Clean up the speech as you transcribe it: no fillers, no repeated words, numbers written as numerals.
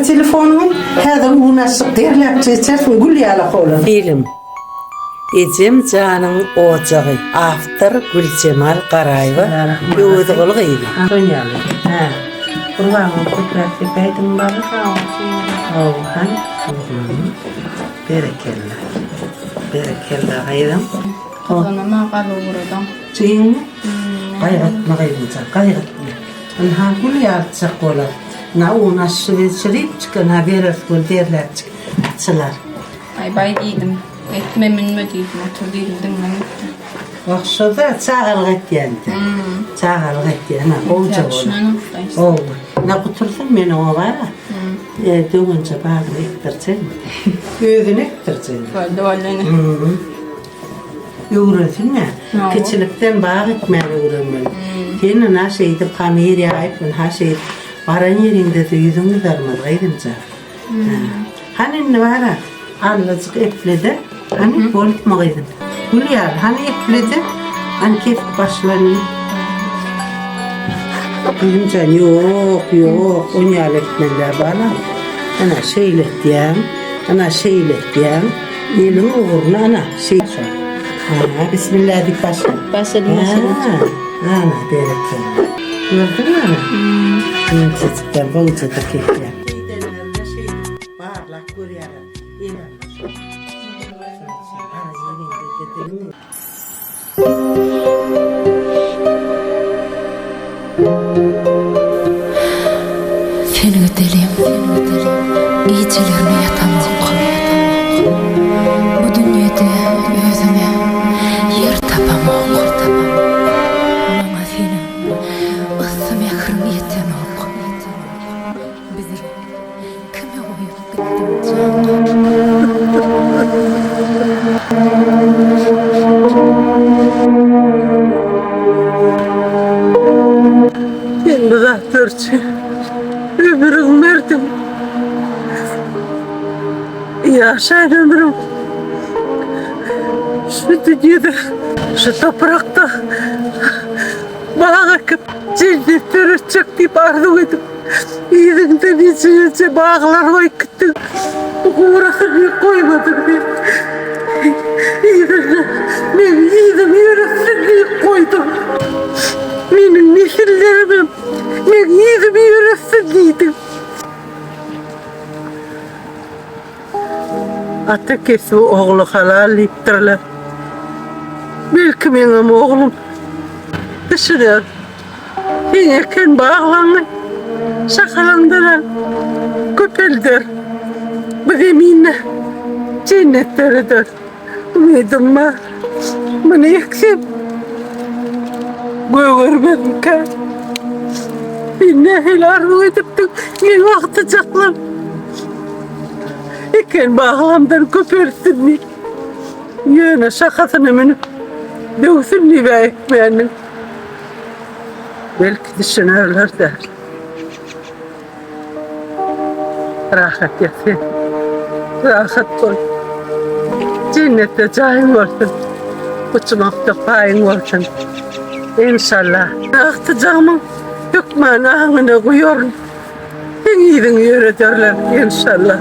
Telefonyňy häzir un açyp derläpje içersiň gül ýalak bolar. Film. Ejem janyň ojagy. Awtor Güljemal Garaýewa Öwezguly gyzy. Şon ýaly. Hä. Gurbanguly köpräk sepäýdiň bala. Hawa, hany. Berekella. Berekella gyzym. Gazanam-a gazy ugradyň. Jigiňmi? Gaýgytma gyzymjan, gaýgytma. Ynha gül ýalyjak bolar. Ynha un aşyp içiripjik, ynha bereris gül derläpjik açylar. Aý baý diýdim. Etme münme diýdim, otur diýdim, diňlemedi. Wah şo-da çagalyk etýän-dä. Çagalyk etýän, ynha gowja bolar. Gowy. Ynha gutursyn men oňa bar-a. Döwünje bagyny ekdirjegin. Özüni ekdirjegin. Boldy boldy ine. Öwrensin-dä. Kiçilikden bag ekmäni öwrenmeli. Sen ynha şeýdip hamyr ýaýyp, ynha şeýdip baran ýeriňde-de ýüzüň gyzarmaz gyzymjan. Hany indi bar-a, allajyk eple-de, hany bolupmy gyzym? Gül ýaly, hany eple-de, hany kesip başla indi. Gyzymjan, ýok, ýok, on ýaly etmeli däl balam. Ana şeýle etýäň, ana şeýle etýäň. Eliň ugruna ana şeýle. Ha, bismillah diýip başla. Başladym, başladym. Ana, berekella. Gördüňmi ana? Inçejikden gowja-da kesýär. Beýdenlerinde şeýdip barlap görýärler. Sen gidelim, gijelerine ýatamok. Bu dünýede özüme ýer tapamok. Maňa seniň yssy mähriň ýetenok. Bizi kime goýup gitdiň jan? Sen bu zatlar üçin ömrüňi berdiň. Ýaşan ömrüm şu dünýede, şu toprakda bag ekip, jennet döretjek diýip arzuw edip, Yzyňda niçe-niçe baglar goýup gitdiň. Gurasyny goýmadyň men. Yzyňda meň yzym ýöretsin diýip goýduň. Meniň nesillerimem meň yzymy ýöretsin diýdiň. Ata kesbi ogly halal diýipdirler. Belki meňem oglum düşüner. Seň eken baglaňy şahalaňdanam köpelder. Bu zeminde jennet döreder. Umydym bar. Muny eksem gögermezmikä? Sen nähili arzuw edipdiň meň agtyjaklarym eken baglamdan köpelsin diýip. Ýöne şahasyna münüp döwsün diýib-ä ekmändim. Belki düşünerler-dä. Rahat ýat sen. Rahat bol. Jennetde jaýyň bolsun. Uçmakda paýyň bolsun. Enşalla. Agtyjagymyň hökman aňyna guýaryn. Seň yzyňy ýörederler, enşalla.